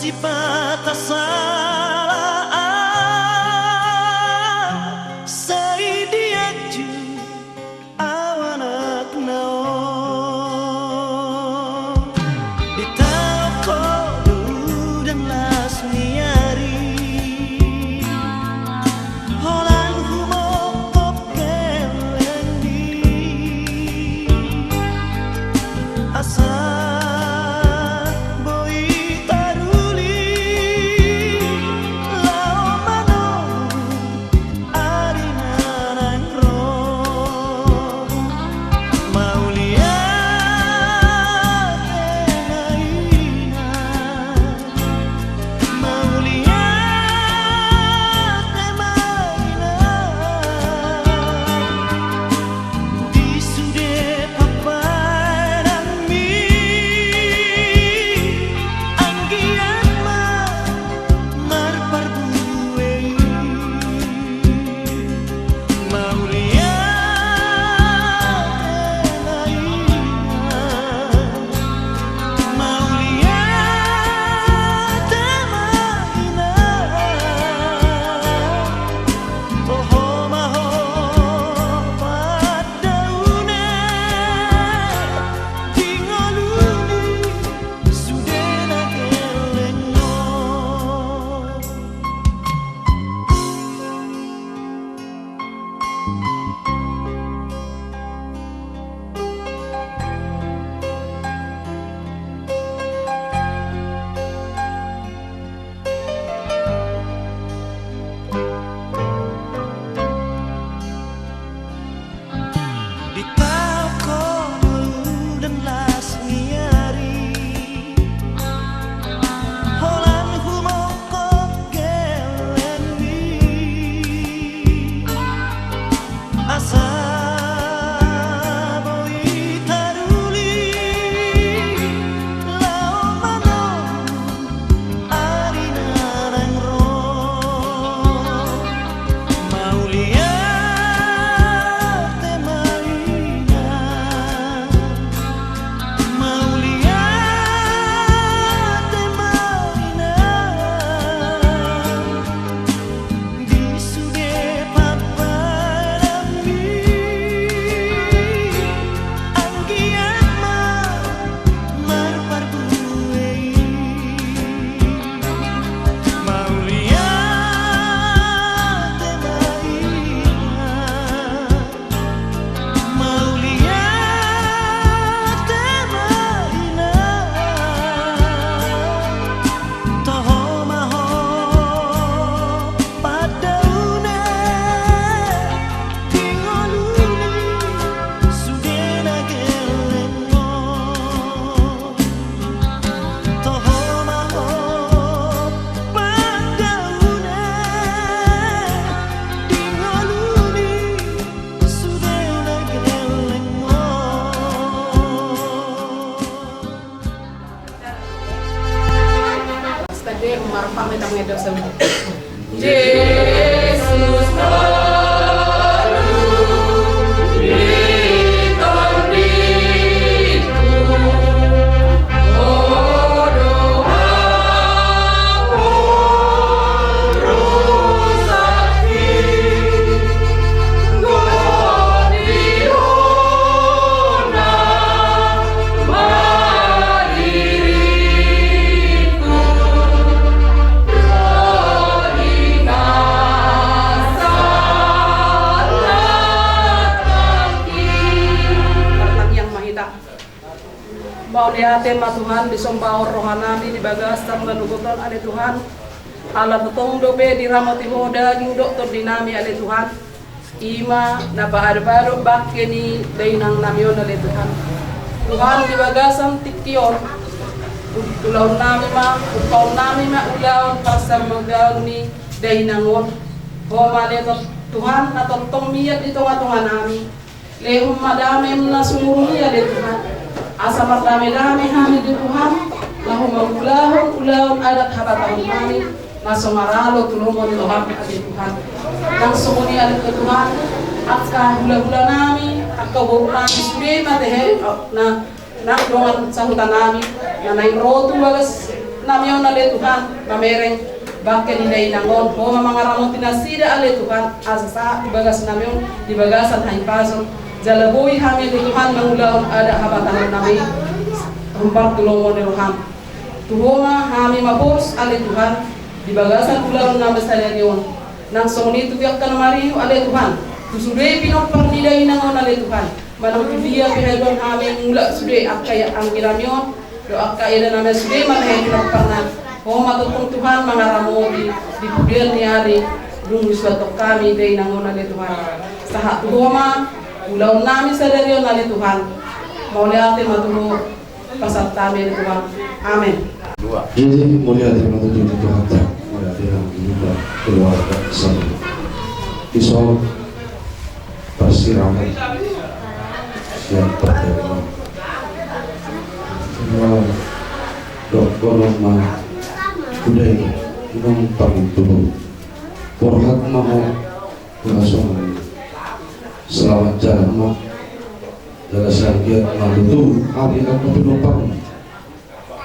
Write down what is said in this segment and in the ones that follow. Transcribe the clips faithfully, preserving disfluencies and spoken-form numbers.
Sipata sala au, sai dianju au anakna on. Ditaon ho do udan las ni ari, holan humongkop gellengmi. Asa boi taruli laho manolus ari na naeng ro. Mauliate ma inang, mauliate ma inang. Di sude papadanmi, anggiat ma marparbue i. Mauliate ma inang, mauliate ma inang. Toho ma ho pandaune di ngolu ni sude na gelleng on. Ditaon ho do udan las ni ari, holan humongkop gellengmi. Asa boi taruli laho manolus ari na naeng ro. Mauliate ma inang, mauliate ma inang. Di sude papadanmi, anggiat ma marparbue i. Mauliate ma inang, mauliate ma inang. Toho ma ho pandaune di ngolu ni sude na gelleng on. Toho ma ho pandaune di ngolu ni sude na gelleng on. Stade marpame tang edo sem. Jesus. Martangiang ma hita. Mauliate ma Tuhan, disombahon rohanami di bagasan manogot on ale Tuhan. Ala tongtong dope diramoti Ho daging dohot tondinami ale Tuhan. I ma na paadop-adop bangke ni dainangnami on ale Tuhan. Tuhan, di bagasan tingki on, ulaonnami ma, ungkaponnami ma ulaon parsamogaon ni dainang on. Ho ma ale Tuhan na tongtong mian di tonga-tonganami. Lehon ma damem na sumurung i ale Tuhan. Asa mardame-dame hami di Tuhan, laho mangulahon ulaon adat habatahonnami na so maralo tu lomo ni roham ale Tuhan. Nang songon i ale Tuhan, angka hulahulanami, angka borunami sude ma tehe na nang dongan sahutanami na naeng ro tu bagas Nami on ale Tuhan, mamereng bangke ni dainang on, Ho ma mangaramoti nasida ale Tuhan, asa sahat tu bagas nami on di bagasan hahipason, jala boi hami ale Tuhan mangulahon adat habatahon nami, hombar tu lomo ni roham. Tu Ho ma hami maporus ale Tuhan, di bagasan ulaon nami sadari on. Nang songon i tu angka na marriu ale Tuhan, tu sude pinompar ni dainang on ale Tuhan, manang tu dia pe haduan hami mulak sude angka anggi nami on, dohot angka eda nami sude marhite pinompar nami. Ho ma tongtong Tuhan mangaramoti di pudian ni ari, dung disuathon hami dainang on ale Tuhan. Sahat tu Ho ma ulaon nami sadari on ale Tuhan. Mauliate ma tu Ho. Pasahat hami ale Tuhan. Amen. Jadi mauliate ma tu Tuhanta, mauliate ma tu keluarga saluhut. Ison parsiraman sian partai. Dok konon ma, udah itu, inong pamit dulu. Borhat ma ho, langsung selamat jalan ma. Jala sai anggiat ma tutu hami angka pinompar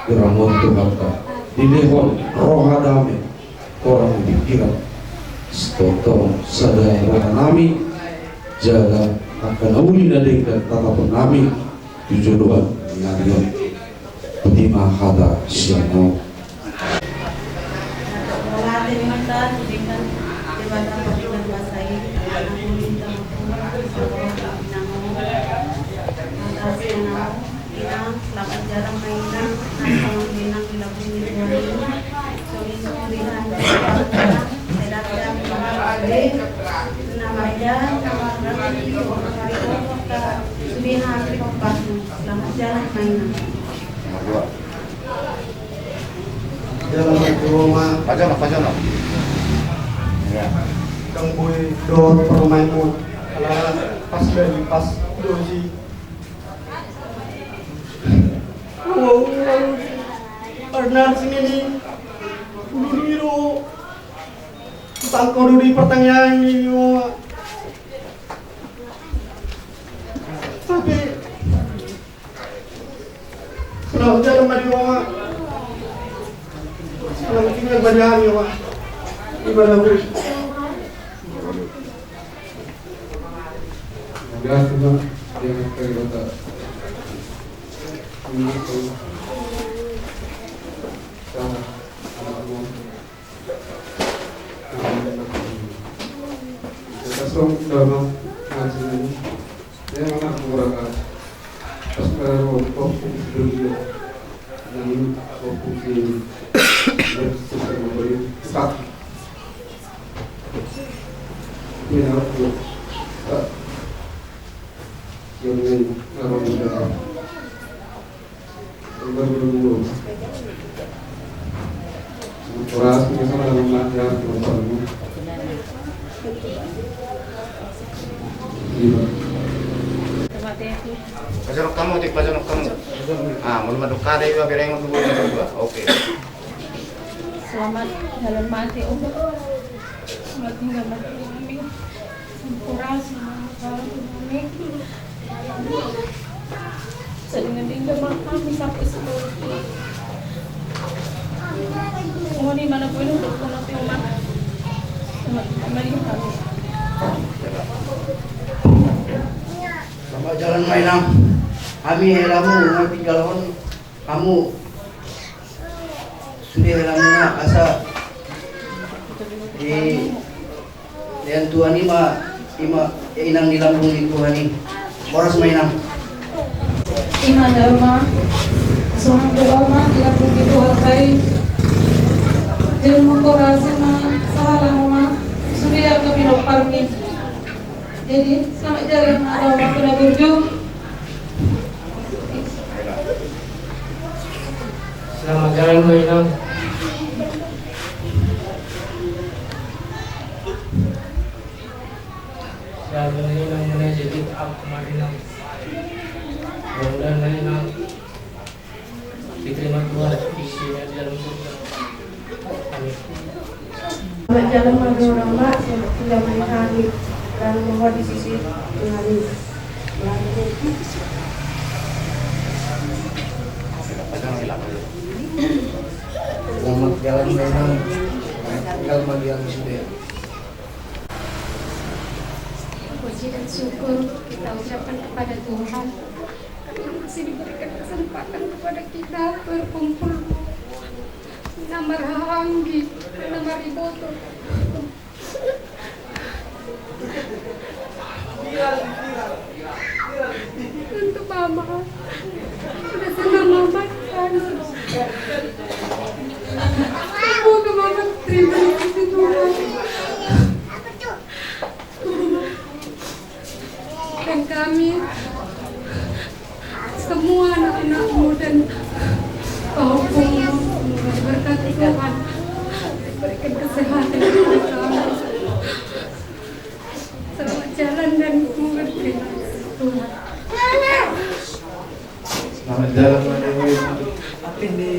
diramoti Tuhanta, dilehon roha dame, torang ni pikiran, tongtong sada roha nami, jala angka na uli na denggan tatapon nami tu joloan ni ari on. Boti ma hata sian ahu. Inang, selamat jalan ma inang, nang songon inang di lambung ni Tuhan i. Songon i tu Tuhan, sedang jam lima. Nama aja, nama berarti itu, hari itu, kita sudah habis kompas. Selamat jalan ma inang. Jalan ma tu Roma. Pajonok, pajonok. Ya. Dang boi dohot parumaenmu. Ala pas dari pas dosi. Wow, wow. Arnal sini ni. Ulu ni ro. Tangko dulu di pertanyaan ni, wow. Tapi Selamat jalan ma di Roma. Selamat tinggal ma di hami, Roma. Ibadah bu. Terima kasih, Bang. Dia akan kata. Sama. Horas, pengen sama dalam mati, ya, teman-teman. Iya. Pajonok hamu, Tik, pajonok hamu. Ah, molo mandok kada iba, bereng dulu, dua. Oke. Selamat jalan mati, Om. Selamat tinggal mati, Om. Sampura, sampura, sampura. Sadingan-dingan ma hami sampe saluhut. Songon i ma na boi nidok tu Oma. Songon i ma di hami. Selamat jalan ma inang. Hami helamu na tinggalhon hamu. Sude helamuna asa dilehon Tuhan i ma, i ma inang di lambung ni Tuhan i. Horas ma inang. I ma jalo ma, sonang doa ma di lambung ni Tuhanta i. Jalo ma horas i ma, sahala ma sude angka pinomparmi. Jadi selamat jalan ma, doa ma tu na burju. Selamat jalan ma inang. Selamat jalan ma inang, mana jadi aku ma inang. Mudah-mudahan ma inang diterima Tuhan isinya di dalam surga. Amin. Selamat jalan ma di Roma, selamat tinggal ma hami, dan mohon di sisi Tuhan. Selamat. Tinggal ma di hami sude. Puji dan syukur kita ucapkan kepada Tuhan karena masih diberikan kesempatan kepada kita berkumpul. Na marhahaanggi, na mariboto. Untuk mama, udah senang mama kan. Semoga mama terima kasih Tuhan. Dan kami semua anak-anakmu dan pahompungmu, semoga diberkati Tuhan, diberikan kesehatan kepada kami. Selamat jalan dan semoga diterima Tuhan. Selamat jalan, Made. Selamat tinggal,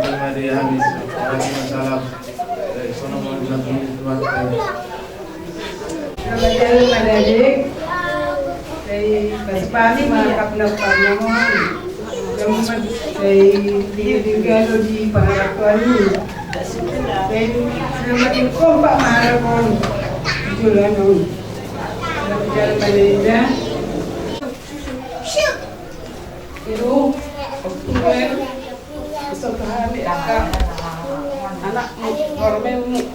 Made. Habis. Waalaikumsalam. Dari sana mau satu tuan. Selamat jalan, Made. Dari Basupami, maaf na parnamon. Selamat dari Tinggi Tinggi di Pangaraktuani. Dari selamat di kompak maharapon. Jualan on. Selamat jalan, Made. Ido, Oktober, beserta hami angka anakmu, hormenmu.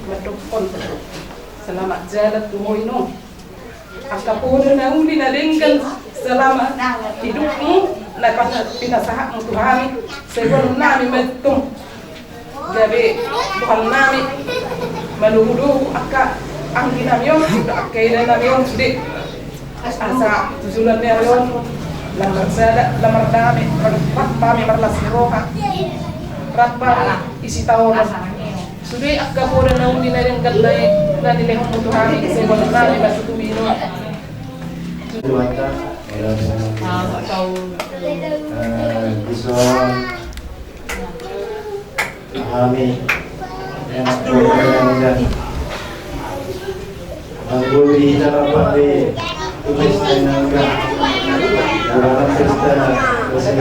Mandokkon selamat jalan tu ho ino. Angka poda na uli na denggan selama hidupmu na pinasahatmu tu hami, sai boanonnami ma i tong. Gabe bohannami manogunogu angka angginami on, angka idanami on sude. Asa tu joloan ni ari on lam marsada, lam mardame, rap hami marlas ni roha. Rap hami isi taon on. Sude angka poda na uli na denggan na nilehonmu tu hami, sai boanonnami ma i tong. Dison hami, ya, mangguli hita rapat di pesta nangga. Dalam pesta besi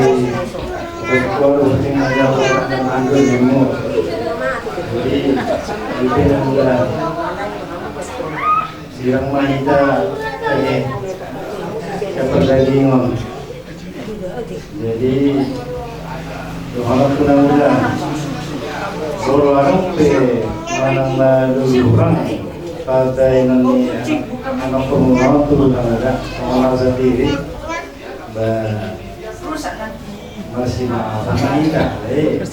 berkuat penting aja orang dan manggul nemu. Jadi, di penangga. Sirang ma hita, eh, sian pardagingon. Jadi, dohononku na ula, molo adong pe manang na lulurang pardagingon ni anak parmula on tu na ula, songon au sandiri. Ba, marsimaal ma hita, eh.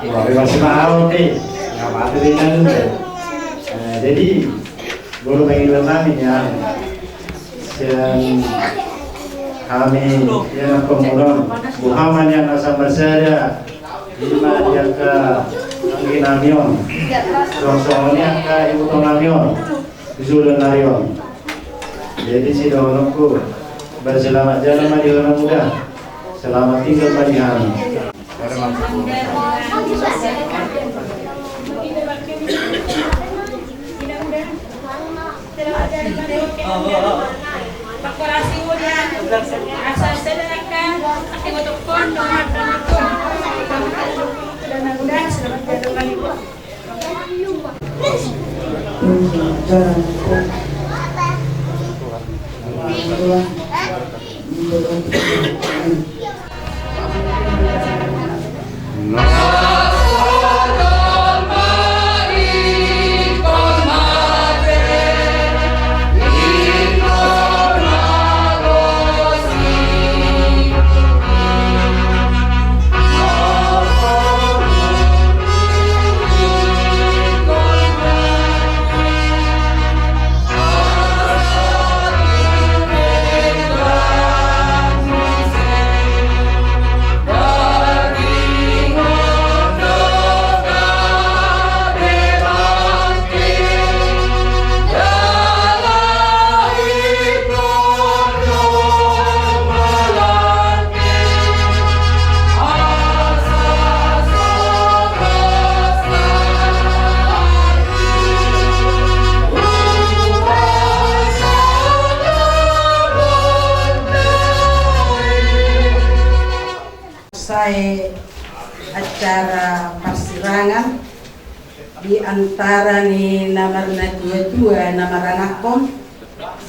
Wah, marsimaal, eh. Nga mate do inang. Eh, jadi, molo pangidoannami nian sian hami, ia na parmula on, boha ma nian asa marsada, ima di angka angginami on, songon i angka ibotonami on. Di joloan ni ari on. Jadi sidohononku, berselamat jalan ma di ho na ula. Selamat tinggal ma di hami. Sai Acara parsirangan di antara ni na marnatuatua na maranakhon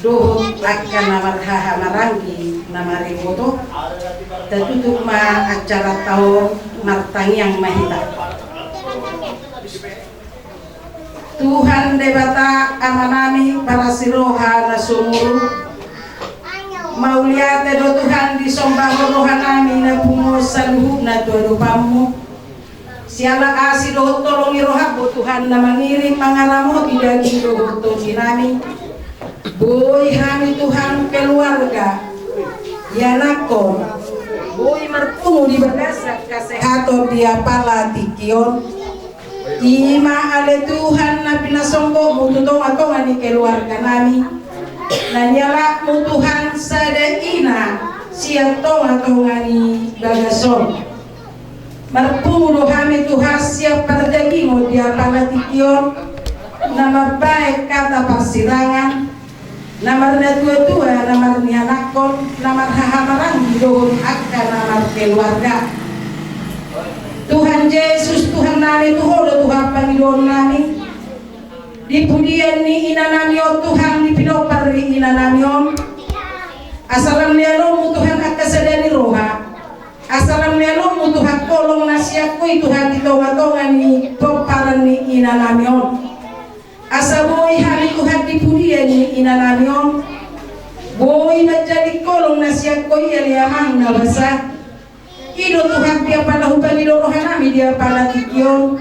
dohot angka na marhahamaranggi na mariboto. Tatutup ma acaranta on, martangiang ma hita. Tuhan Debata Amanami parasi roha na sumurung, mauliate do Tuhan disombahon rohanami na pungu saluhutna tu adopanmu. Siala asi dohot holong ni rohamu Tuhan na mangiring mangaramoti daging dohot tondinami, boi hami Tuhan keluarga, ianakhon, boi marpungu di bagasan hasehaton di apala tingki on. I ma ale Tuhan na pinasombomu tu tongatonga ni keluarganami, na nialapmu Tuhan sada ina sian tongatonga ni bagas on. Marpungu do hami Tuhan sian pardagingon di apala tingki on, na mambahen hata parsirangan, na marnatuatua na marnianakhon, na marhahamaranggi dohot angka na markeluarga. Tuhan Jesus Tuhannami, tu Ho do Tuhan pangidoannami. Di pudian ni inanami on Tuhan, di pinompar ni inanami on, asa lam leanonmu Tuhan angka sada ni roha, asa lam leanonmu Tuhan holong na sian Ho i Tuhan di tongatonga ni pomparan ni inanami on. Asa boi hami Tuhan di pudian ni inanami on, boi manjadi holong na sian Ho i ale Amang na basa. I do Tuhan di apala hupangido rohanami di apala tingki on.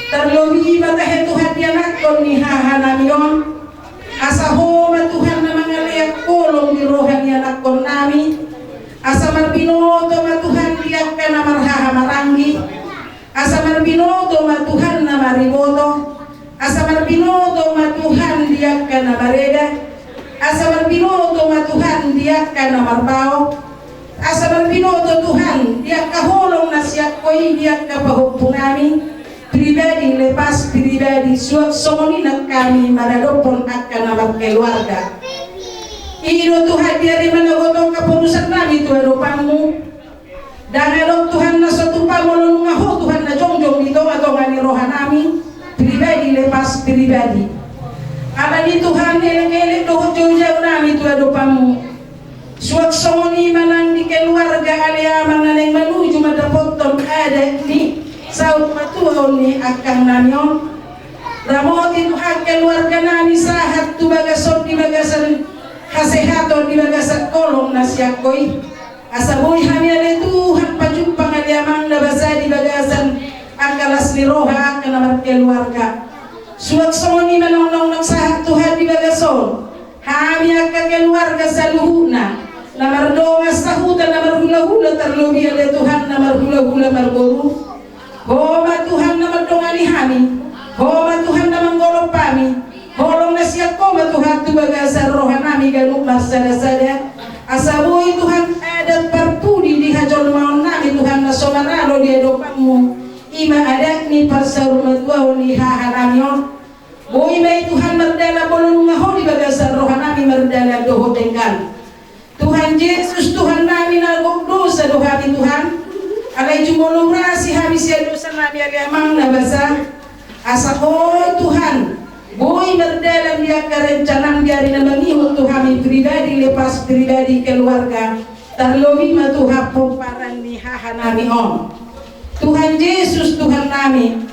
Tarlobi ma tahe Tuhan di anakhon ni hahanami on. Asa Ho ma Tuhan na mangalean holong di roha ni anakhonnami. Asa marbinoto ma Tuhan di angka na marhahamaranggi. Asa marbinoto ma Tuhan na mariboto. Asa marbinoto ma Tuhan di angka na mareda. Asa marbinoto ma Tuhan di angka na marbao. Asa marbinoto Tuhan di angka holong na sian Ho i di angka pahompunami, pribadi lepas pribadi, suang songon i nang hami maradophon angka na markeluarga. I do Tuhan di ari manogot on haporusannami tu adopanmu. Ndang adong Tuhan na so tupa molo nunga Ho Tuhan na jongjong di tongatonga ni rohanami, pribadi lepas pribadi. Alani Tuhan, elekelek dohot joujounami tu adopanmu. Suang songon i ma nang di keluarga ale Amang na naeng manuju mandapothon adat ni saut matuaon ni angkangnami on. Ramoti Tuhan keluarganami sahat tu bagas on di bagasan hasehaton, di bagasan holong na sian Ho i. Asa boi hami ale Tuhan pajumpang ale Amang na basa di bagasan angka las ni roha angka na markeluarga. Suang songon i ma nang naung sahat Tuhan di bagas on. Hami angka keluarga saluhutna na mardongan sahuta na marhulahula, tarlobi ale Tuhan na marhulahula marboru. Ho ma Tuhan na mandongani hami. Ho ma Tuhan na manggolop hami. Holong na sian Ho ma Tuhan tu bagasan rohanami ganup marsadasada. Asa boi Tuhan adat parpudi di hajolmaonnami Tuhan na so maralo di adopanmu. I ma adat ni parsaurmatuaon ni hahanami on. Boi ma i Tuhan mardalan molo nunga Ho di bagasan rohanami mardalan dohot denggan. Tuhan Jesus Tuhannami, na gok dosa do hami Tuhan. Alai jumolo urasi hami sian dosanami ale Amang na basa. Asa Ho Tuhan boi mardalan di angka rencanam di ari na mangihut tu hami pribadi lepas pribadi keluarga. Tarlobi ma Tuhan pomparan ni hahanami on. Tuhan Jesus Tuhannami.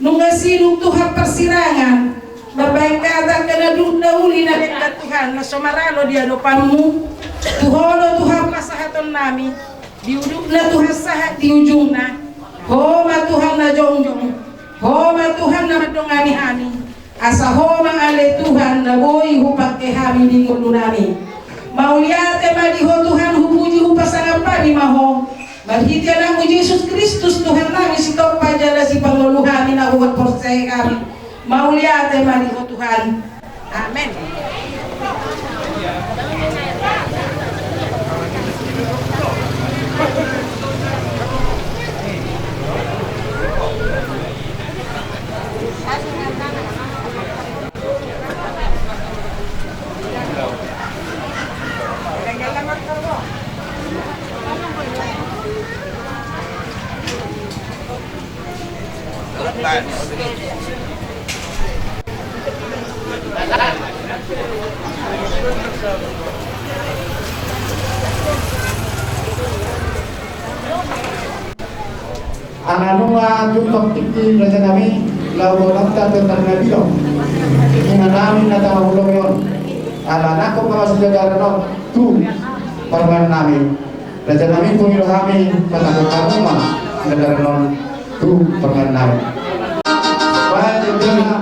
Nunga sidung Tuhan parsirangan, mambahen hata angka na dungdung na uli na denggan Tuhan na so maralo di adopanmu. Tu Ho do Tuhan pasahatonnami, di ujungna Tuhan sahat di ujungna. Ho ma Tuhan na jongjong. Ho ma Tuhan na mandongani hami. Asa Ho ma ale Tuhan na boi hupangke hami di ngolunami. Mauliate ma di Ho Tuhan, hupuji hupasangap hami ma Ho. Marhite Anakmu Jesus Kristus Tuhannami, sitompa jala sipangolu hami na huhaporseai hami. Mauliate ma di Ho Tuhan. Amen. Ala nunga tumpak tingki raja nami, laho nonta tu tangga biong. Inanami na tahu loyon. Ala nangkok na masuk jagaran on tu parman nami. Raja nami, pungu do hami, patangkok hamu ma jagaran on tu parman nami. Baik, jagaran.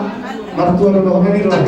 Martua do dohot ni rohe.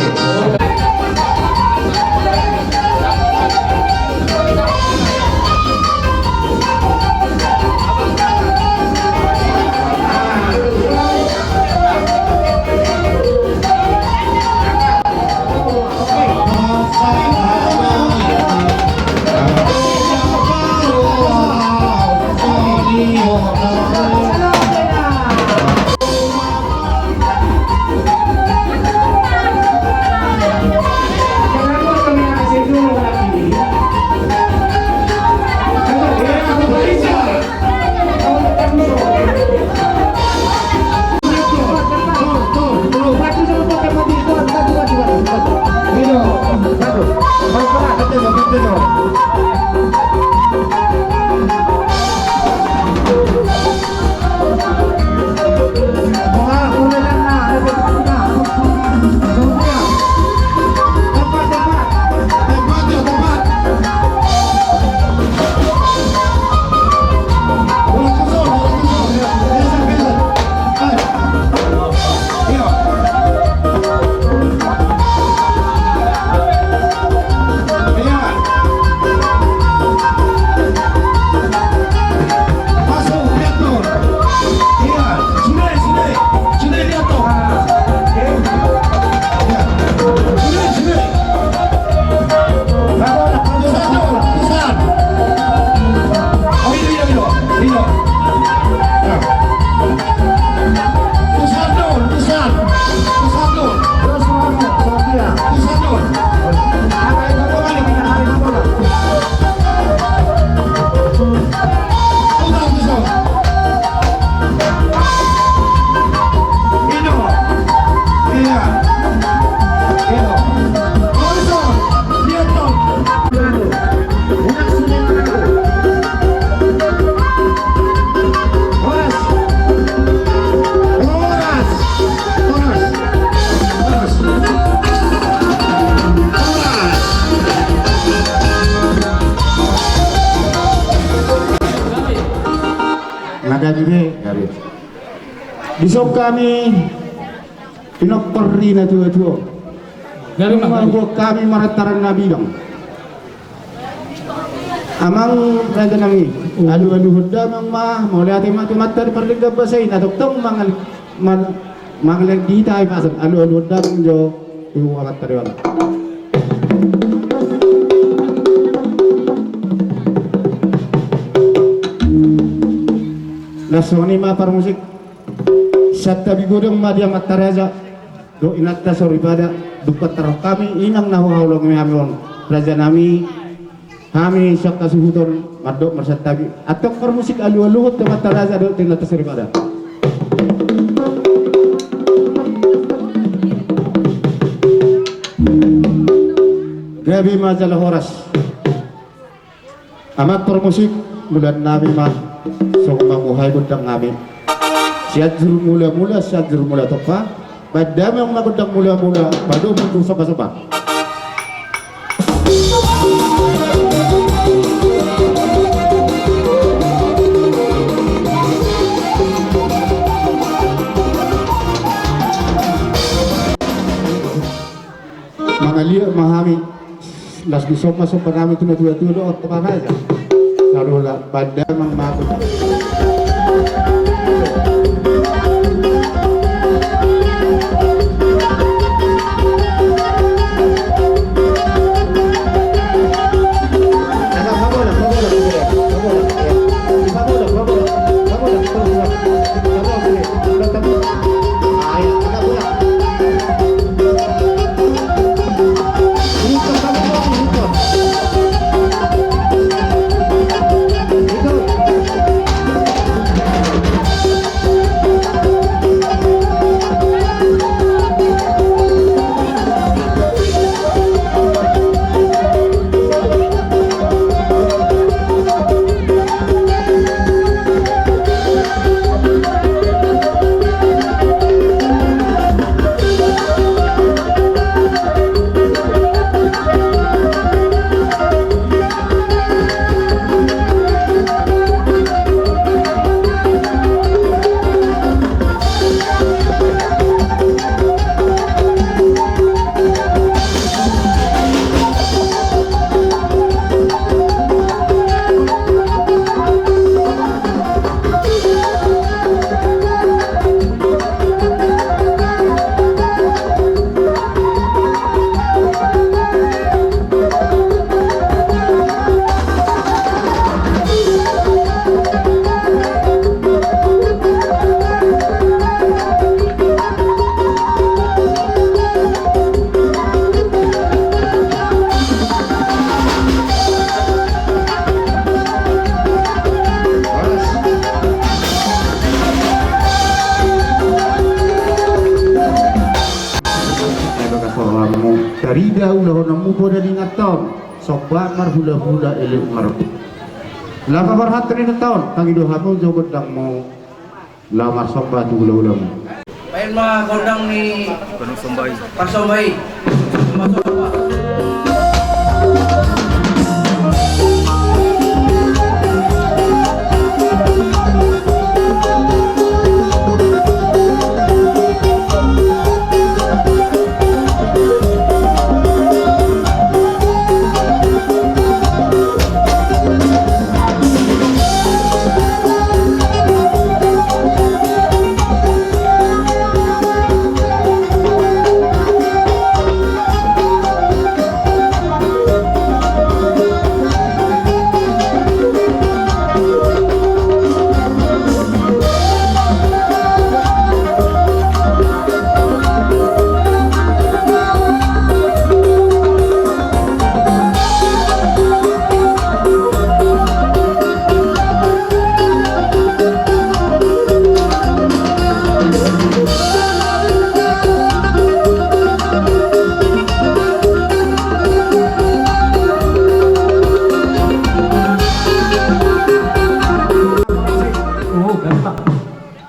Gabe be. Gabe. Dison hami pinompar ni natuatua. Gabe ma, gabe. Hami marhata na bidang. Amang raja nami, alualuhon damang ma, mauliate ma tu Amanta na pardenggan basa i, na tongtong mangal-, man-, mangalehon hita i, masa alualuhon damang jo tu Amanta Debata. Laos songon i ma parmusik. Santabi godang ma di amanta raja dohot inanta soripada, dung patarhon hami inang na huhaholongi hami on, raja nami, hami sian hasuhuton mandok marsantabi. Antong parmusik, alualuhon tu amanta raja dohot tu inanta soripada. Gabe ma jala horas. Amang parmusik, mulaannami ma songon mambuhai gondangnami. Sianjur mulamula, Sianjur Mula Tompa, baen damang ma gondang mulamula, padomu tu sombasomba. Mangaliat ma hami, laos dison ma somba nami tu natuatua dohot tu amanta raja. Sarola baen damang ma gondang. Rida ulahononmu poda ni inganta on, somba marhulahula elek marhulahula. Laho paborhathon ni inganta on, pangido hamu jo gondangmu. Laho marsomba tu hulahulamu. Baen ma gondang ni parsomba i. Parsomba i.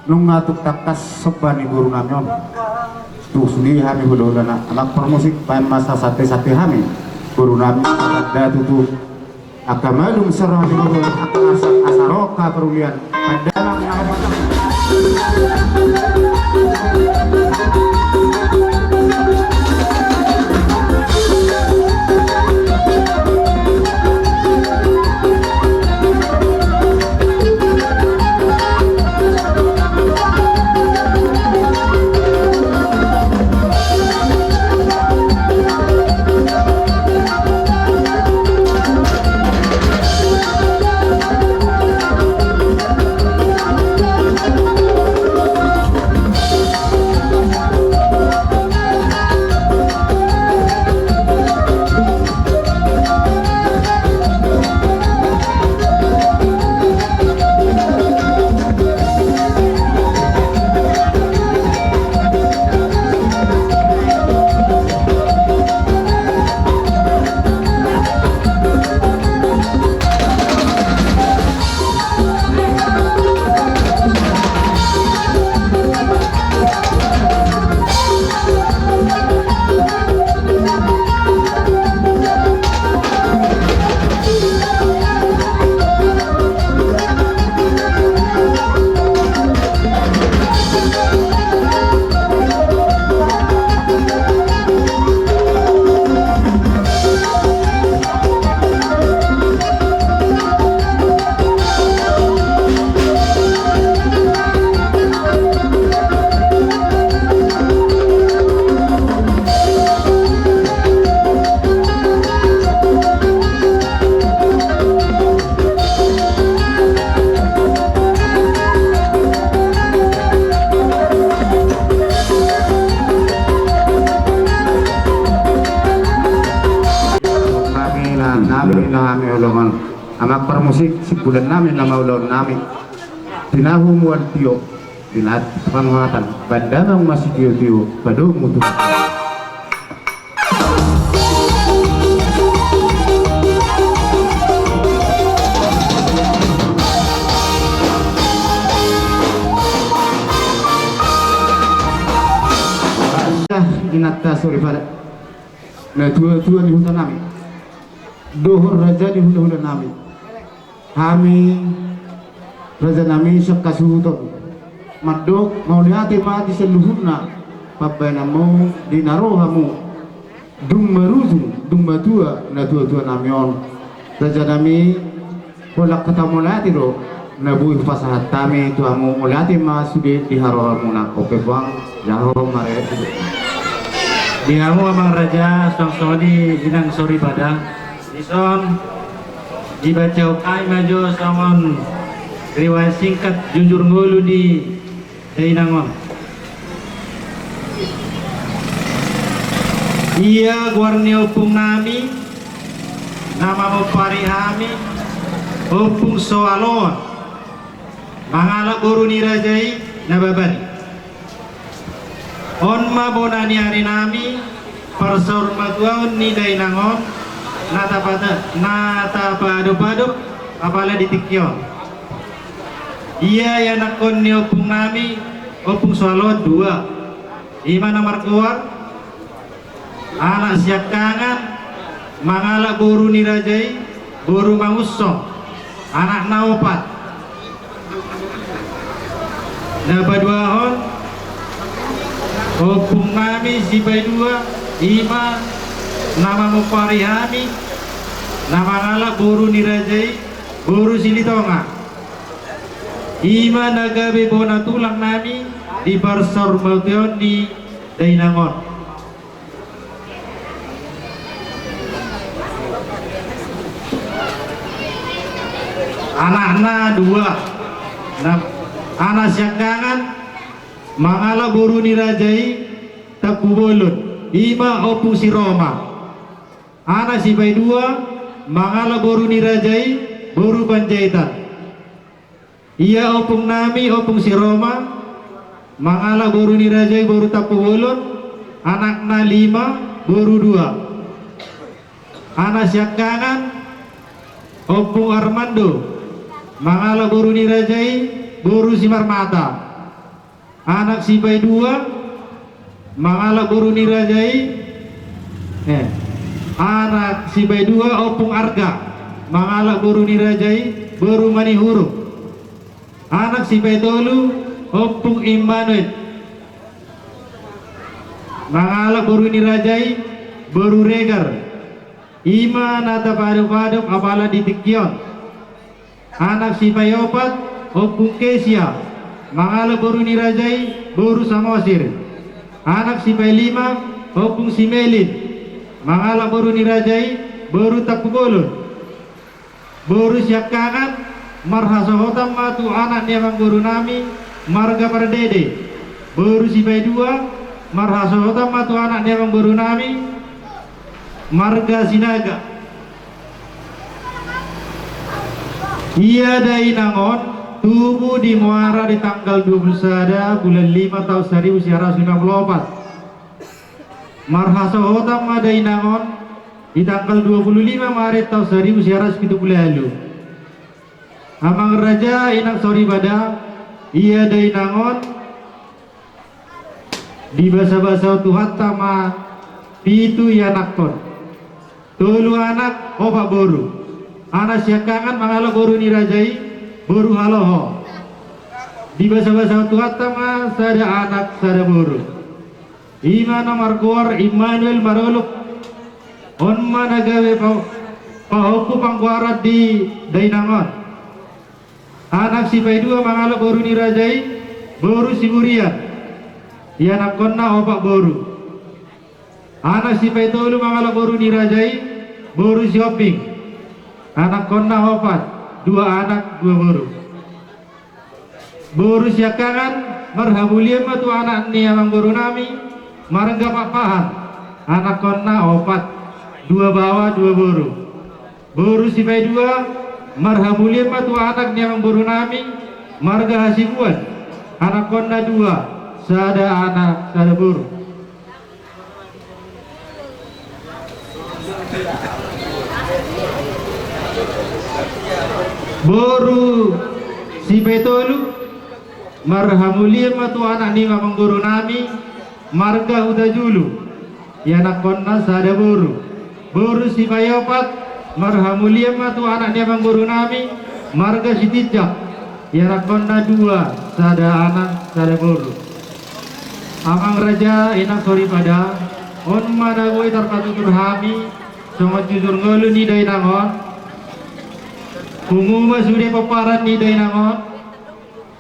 Nunga tung tangkas somba ni boru nami on. Tung sude hami hulahulana. Amang parmusik, baen ma sasantabi-santabi hami boru nami, satanda tutu angka malum soro hami boru, angka asa, asa roha parulian. Tanda nang na Nami na, nami na hami holongan. Amang parmusik, simpulan nami na maulaon nami. Tinahu mual tio, tinat panguhatan, bandamang masitio-tio, padomu tu. Inanta soripada. Natua-tua ni huta nami. Dohot raja ni hula-hula nami. Hami, raja nami sian hasuhuton. Mandok, mauliate ma di saluhutna pambahenanmu di na ro hamu. Dung marujung, dung matua, natua-tua nami on. Raja nami, holan hata mauliate do na boi hupasahat hami tu hamu, mauliate ma sude di haroramuna. Oke, Puang, jalo marere. Di hamu amang raja, suang songon i inang soripada. Dison, dibacahon hami ma jo songon riwayat singkat jujur ngolu ni dainang on. Ia goar ni ompung nami, na mamompari hami, Ompung Soaloan, mangalap boru ni raja i, Nababan. On ma bona ni ari nami, Parsaurmatuaon ni dainang on na tapata-, na tapaadop-adop apala di tingki on. Ia ianakhon ni ompung nami, Ompung Soaloan dua. Ima na margoar, anak siangkangan, mangalap boru ni raja i, boru Mangunsong, anakna opat. Na paduahon, ompung nami Sipaidua, ima na mamompari hami, na mangalap boru ni raja i, boru Silitonga. Ima na gabe bona tulang nami di parsaurmatuaon ni dainang on. Anakna dua. Na, anak siangkangan, mangalap boru ni raja i, Tampubolon, ima Ompung Siroma. Anak Sipaidua, mangalap boru ni raja i, boru Panjaitan. Ia ompung nami, Ompung Siroma, mangalap boru ni raja i, boru Tampubolon, anakna lima, boru dua. Anak siangkangan, Ompung Armando, mangalap boru ni raja i, boru Simarmata. Anak Sipaidua, mangalap boru ni raja i, eh, anak Sipaidua, Ompung Arga, mangalap boru ni raja i, boru Manihurung. Anak Sipaitolu, Ompung Immanuel, mangalap boru ni raja i, boru Regar. Ima na tapaadop-adop apala di tingki on. Anak Sipaiopat, Ompung Kesia, mangalap boru ni raja i, boru Samosir. Anak Sipailima, Ompung Simelin, mangalap boru ni raja i, boru Tampubolon. Boru siangkangan, marhasohotan ma tu anak ni amangboru nami, marga Pardede. Boru Sipaidua, marhasohotan ma tu anak ni amangboru nami, marga Sinaga. Ia dainang on tubu di Muara di tanggal dua puluh sada bulan lima taon saribu sia ratus lima puluh opat. Marhasohotan ma dainang on di tanggal dua puluh lima Maret taon saribu sia ratus pitu puluh ualu. Amang raja, inang soripada, ia dainang on dibasabasahon Tuhanta ma pitu ianakhon. Tolu anak, opat boru. Anak siangkangan mangalap boru ni raja i, boru Haloho. Dibasabasahon Tuhanta ma sada anak, sada boru. Ima na margoar Immanuel Marolop. On ma na gabe pa-, pahompu panggoaran di dainang on. Anak Sipaidua mangalap boru ni raja i, boru Siburian. Ianakhonna opat boru. Anak Sipaitolu mangalap boru ni raja i, boru Sihombing. Anakhonna opat, dua anak, dua boru. Boru siangkangan, marhamulian ma tu anak ni amangboru nami, marga Pakpahan. Anakhonna opat, dua baoa, dua boru. Boru Sipaidua, marhamulian ma tu anak ni amangboru nami, marga Hasibuan. Anakhonna dua, sada anak, sada boru. Boru Sipaitolu, marhamulian ma tu anak ni amangboru nami, marga Hutajulu. Ianakhonna sada boru. Boru Sipaiopat, marhamulian ma tu anak ni amangboru nami, marga Sitinjak. Ianakhonna dua, sada anak, sada boru. Amang raja, inang soripada, on ma na boi tarpatutur hami songon jujur ngolu ni dainang on. Pungu ma sude pomparan ni dainang on.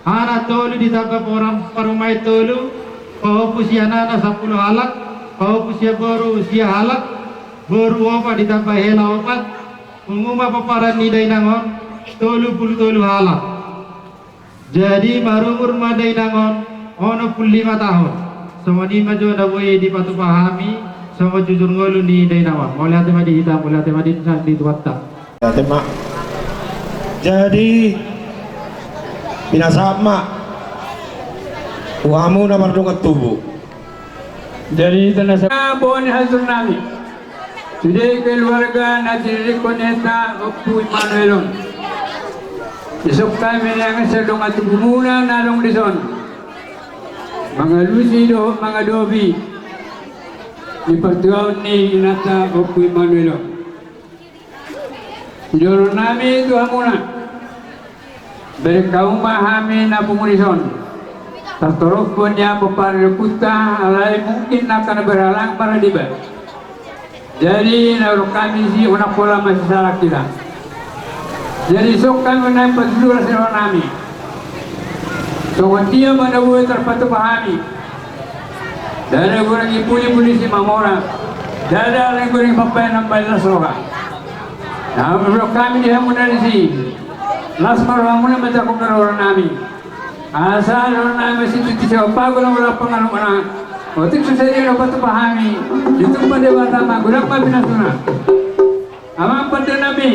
Anak tolu ditamba parumaen tolu, pahompu sian anak sampulu halak, pahompu sian boru sia halak, boru opat ditamba hela opat. Pungu ma pomparan ni dainang on, tolu pulu tolu halak. Jadi marumur ma dainang on onom pulu lima taon. Songon i ma jo na boi dipatupa hami songon jujur ngolu ni dainang on. Mauliate ma di hita, mauliate ma di, di Tuhanta. Mauliate ma. Jadi pinasahat ma tu hamu na mardongan tubu. Jadi tanda sa- Bona hajur nami, sude keluarga na tinirikkon ni hita Ompu Immanuel on. Dison hami nang sian dongan tubumuna na adong dison mangalusi dohot mangadopi di partuaon ni inanta Ompu Immanuel on. Dohonon nami tu hamuna, bereng hamu ma hami na pungu dison. Tartorop do nian pomparan ni ompunta, alai mungkin angka na berhalangan maradiba. Jadi na adong hami disi, unang pola masisalah hita. Jadi songon i ma na patulusan ni dohonon nami. Songon dia ma na boi tarpatupa hami. Ndada godang i puli-puli si mamora. Ndada godang i pambaen na mambaen las roha. Na adong hami di hamuna disi, las ma rohamuna, manjangkon dohonon nami. Asa dohonon nami ma sititi sian pagu na ula panganomuna. Otik susa i na patupa hami. Ditumpa Debata ma, godang ma pinasuna. Amang pande nami.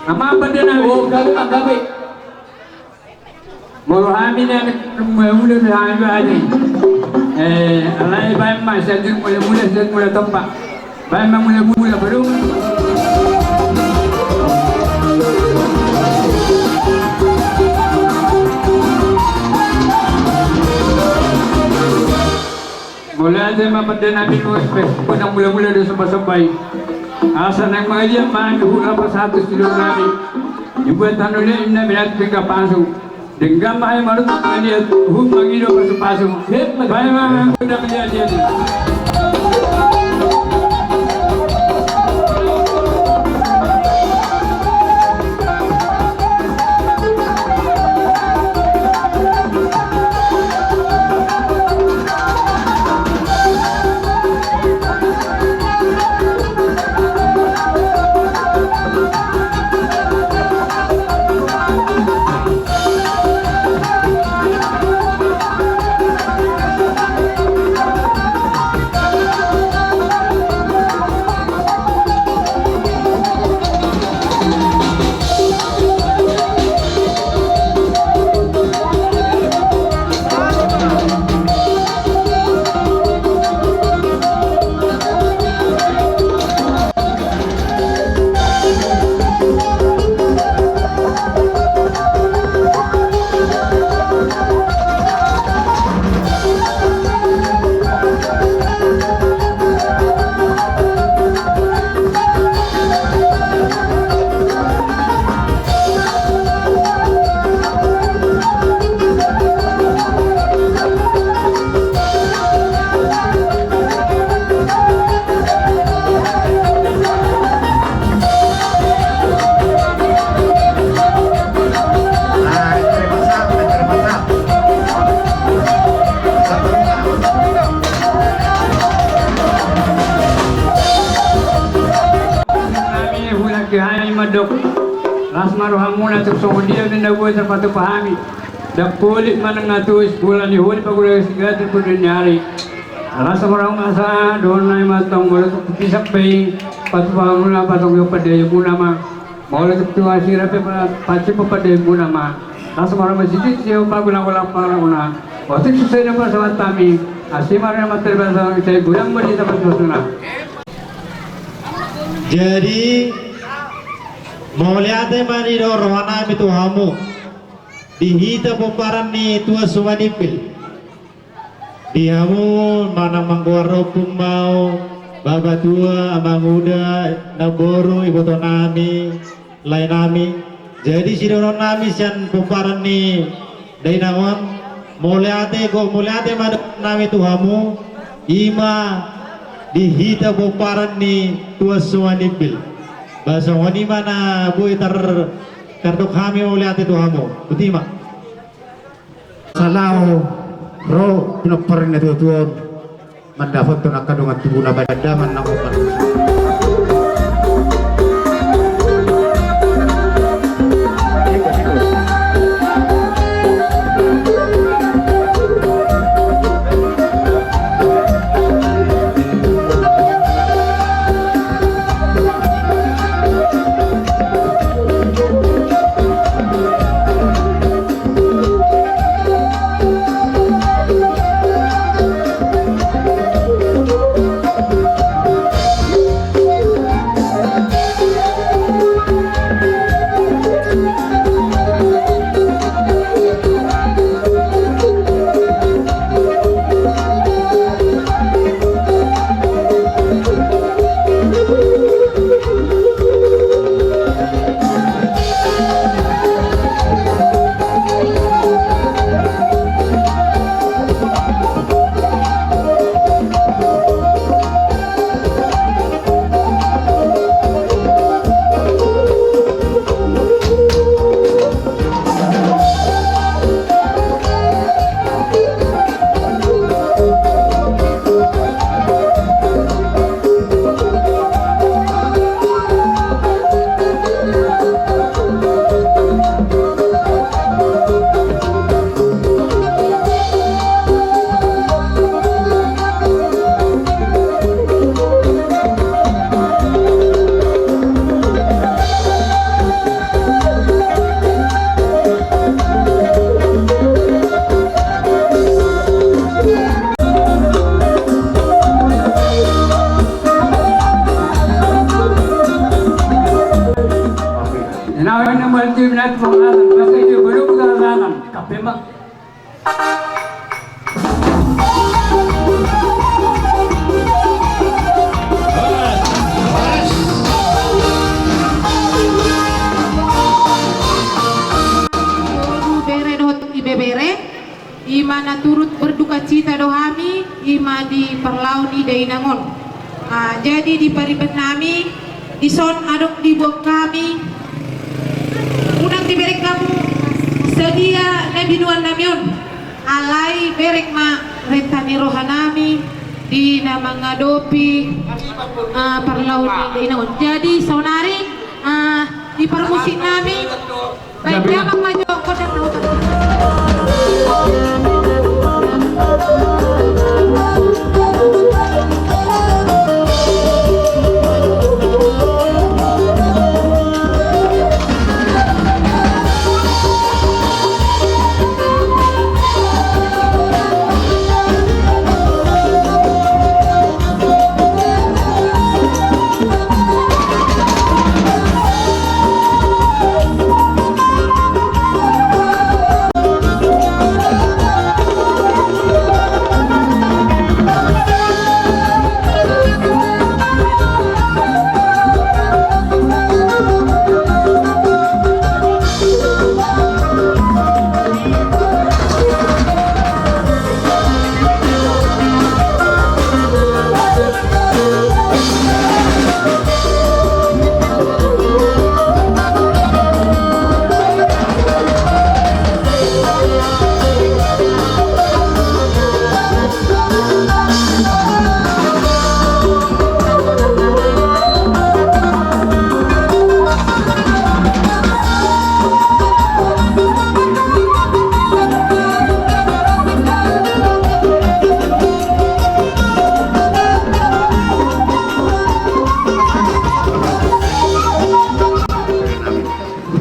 Amang pande nami. O, gabe, gabe. Molo hami na mula-mula do hami bani. Eh, alai baen ma sian mula-mula, sian mula tompa. Baen ma mula-mula baru. Mauliate ma pande nami, molo pe godang mula-mula do somba-somba i. Asa naeng mangaliat ma hami huhut lapas sahat tu sidung nami. Dibuat tano liat inna binatu pinggan pasu. Denggan ma hami manutup mangaliat huhut mangido pasu-pasu. Baen ma godang liat-liat i. Nami, huhut hami mandok, las ma rohamuna, tung songon dia pe na boi tarpatupa hami. Ndang holit manang atus, bola ni holit pagulang sigati pudun ni ari. Las ma rohamuna, asa dohonon nami ma tong, molo tung pisan pe i, patupa hamuna, patong jo pandeamuna ma. Molo tung tua sira pe, pa-, pansip pandeamuna ma. Las ma rohamuna sititi sian pagu na ula panganomuna. Otik susa i na pasahat hami. Asi ma rohamuna, mantar basa sai godang ma di tapat basuna. Jadi, mauliate ma nidok roha nami tu hamu, di hita pomparan ni Tuan Sumanimpil. Di hamu manang manggoar ompung mau, bapatua, amanguda, namboru, iboto nami, lae nami. Jadi sidohonon nami sian pomparan ni dainang on, mauliate, gok mauliate ma dohonon nami tu hamu, i ma di hita pomparan ni Tuan Sumanimpil. Ba songon i ma na boi tar-, tardok hami mauliate tu hamu. Botima. Asa laho ro pinompar ni natua-tua on mandapothon angka dongan tubuna, badan daman na opat. Manti minat panganan, pakai dia belum tangan, tapi mak. Bere dohot ibebere. I ma na turut berdukacita do hami, i ma di parlao ni dainang on. Ah, jadi di pariban nami, dison adong diboan hami, unang dibereng hamu sadia na binuan nami on. Alai bereng ma renta ni roha nami di na mangadopi, ah, parlao ni dainang on. Jadi saonari, ah, di parmusik nami, baik, damang ma jo godang na utar.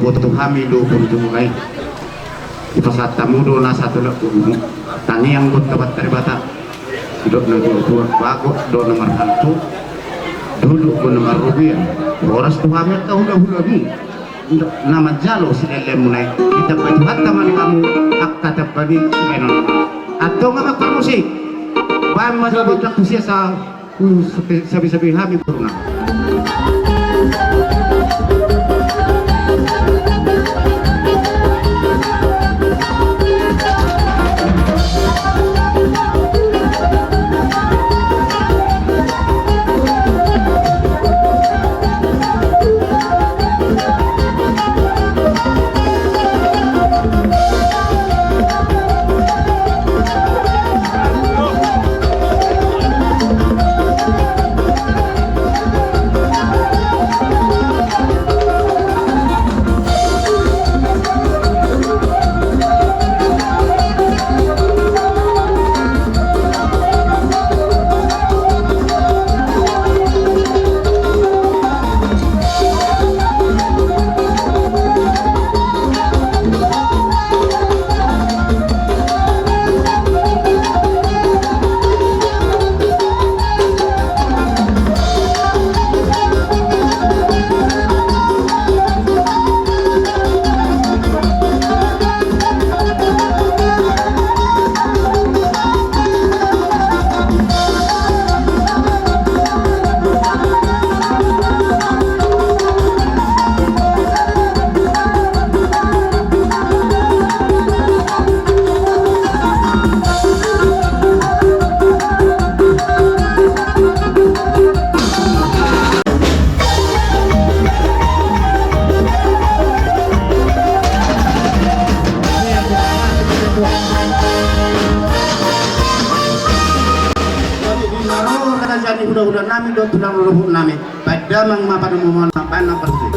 Boto hami do purjumulai. Dipasahat hamu do na satolap tu hamu. Tangiang do tu Amanta Debata. Didok na tuatua, bagot do na marhalto, dolok do na marrobean. Horas tu hami angka hulahulamu na manjalo sileleanmuna i. Ditambai Tuhanta ma di hamu angka tamba ni sibahenon. Antong ma parmusik. Baen ma jo gondang tu siasa. Uh, sabi, sabi, sabi hami boruna. Jadi di na ro raja ni hulahula nami dohot tulang luluhut nami. Baen damang ma panomuan na baen na parti.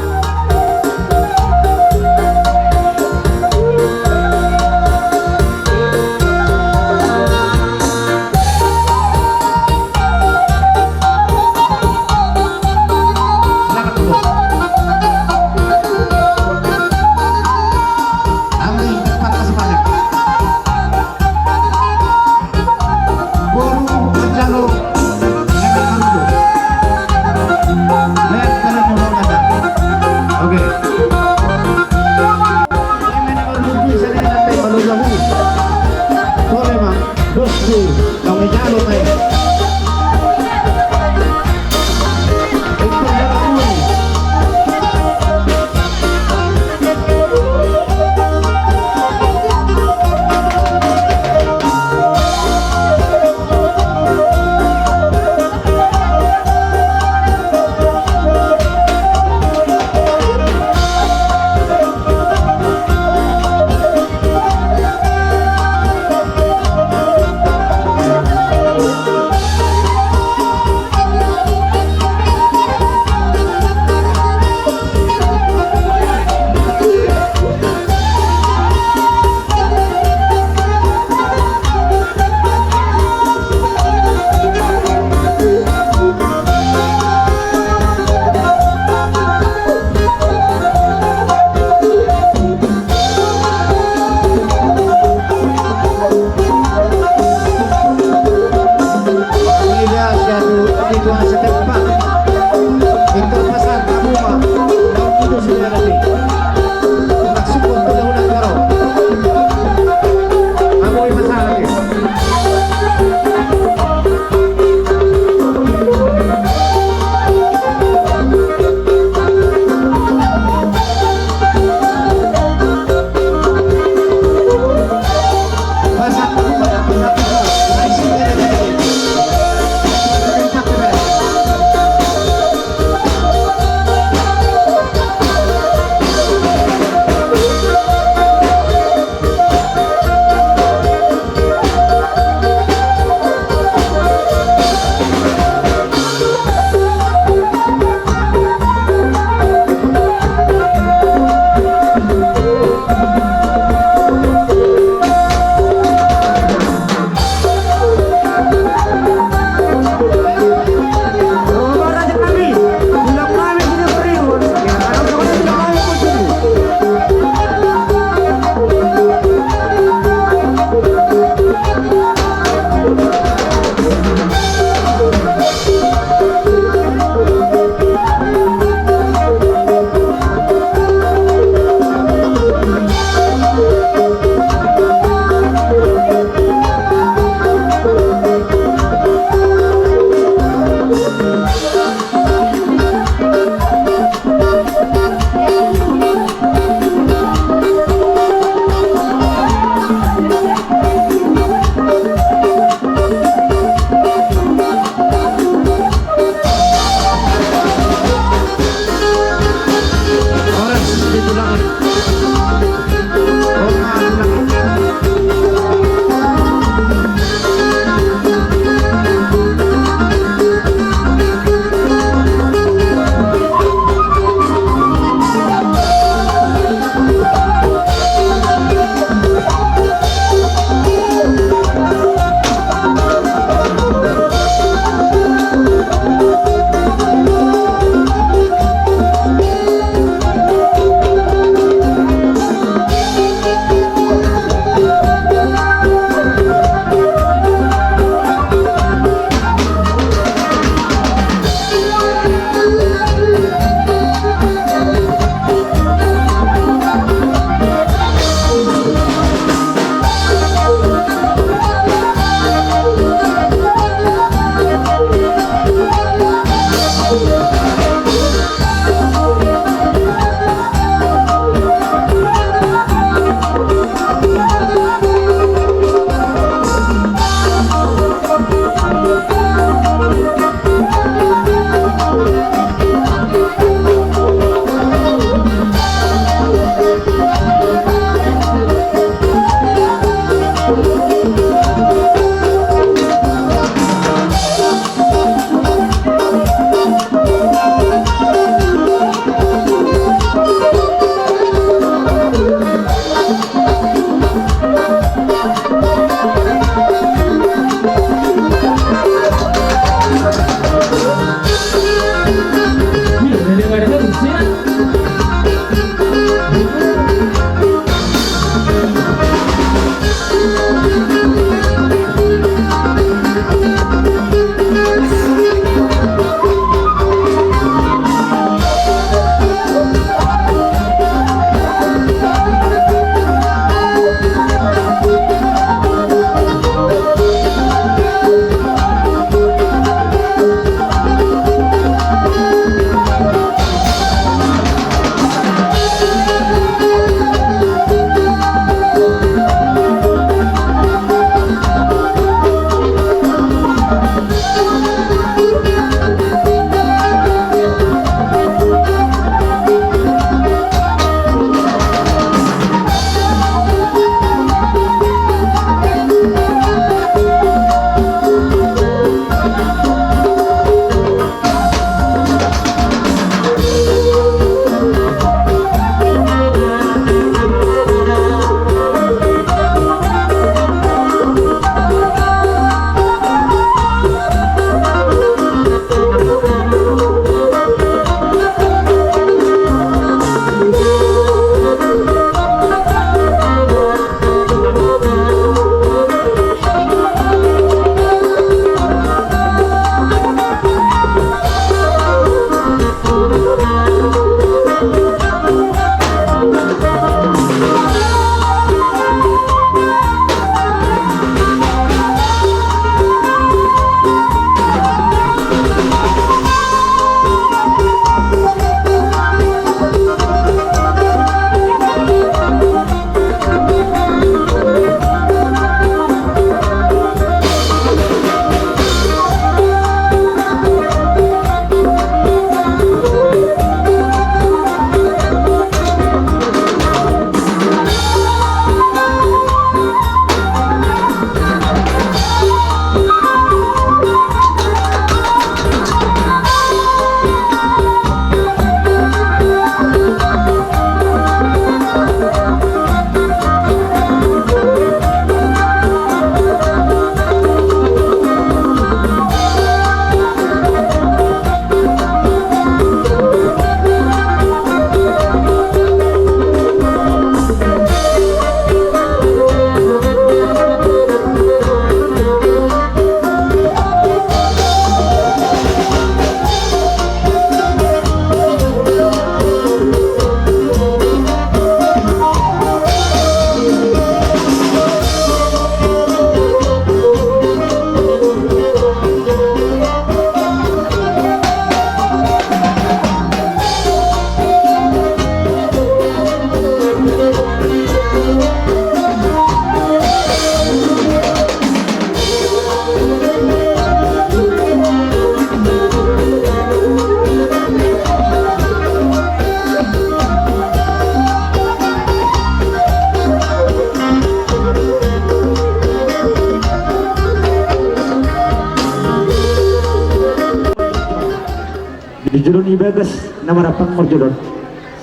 Di jolo ni bagas na marampang marjolo,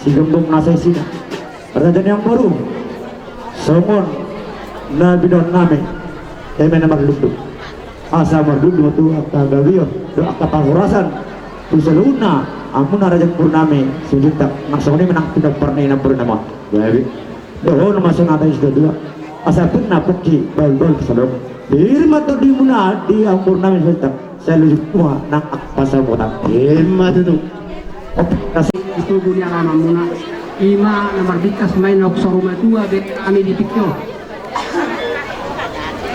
sigomgom na saisina, raja ni amangboru, songon na binoan nami, eme na marlundu. Asa marlundu ma tu angka gabeon dohot angka parhorasan tu saluhutna hamuna raja ni amangboru nami Simanjuntak, nang songon i ma nang pinompar ni amangboru nami on. Gabe. Dohonon ma songon hata ni situatua: Asa pir ma pongki, bahulbahul pansalongan. Pir ma tondimuna di amangboru nami Simanjuntak, sai lobi tua nang angka pansamotan. Ima tutu. Op, kasih. Di tugu ni alamanmuna, ima na marbingkas ma i naung saur matua bere nami di tingki on.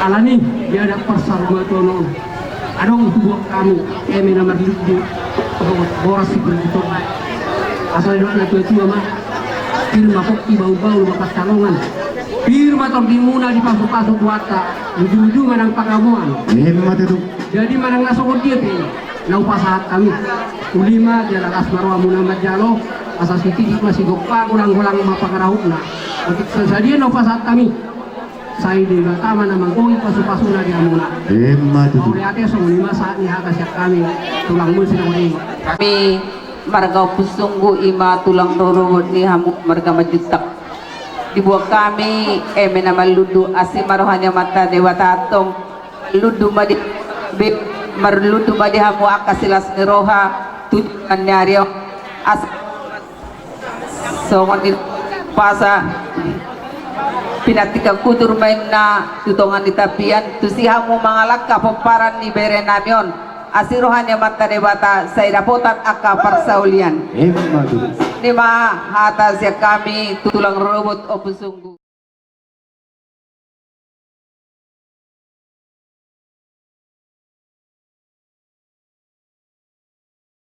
Alani di adat parsaurmatuaon on, adong huboan hamu eme na marlundu dohot boras siburjuton. Asa didok natuatua ma: Pir ma pongki, bahulbahul ma pansalongan. Pir ma tondimuna di pasupasu Tuhanta, ujungujung ma nang pangamuan. Ima tutu. Jadi manang na songon dia pe na hupasahat hami, uli ma jala las ma rohamuna manjalo, asa sititik ma sigompa, golanggolang ma pangarahutna. Otik sasadia na hupasahat hami, sai Debata ma na manggohi pasupasuna di hamuna. Ima tutu. Mauliate, songon i ma sahat ni hata sian hami, tulang muse na hurang. Hami marga Ompu Sunggu, ima tulang rorobot ni hamu marga Manjuntak. Diboan hami eme na marlundu, asi ma roha ni Amanta Debata, antong marlundu ma di, be, marlundu ma di hamu angka silas ni roha tu tongan ni ari on. Asa songon i, pasa pinantikan kutur ma inna tu tonga ni tapian, tusi hamu mangalangka pomparan ni bere nami on. Asi roha ni Amanta Debata, sai dapotan angka parsaulian. Ima tutu. Songon i ma hata sian hami, tulang rorobot Ompu Sunggu.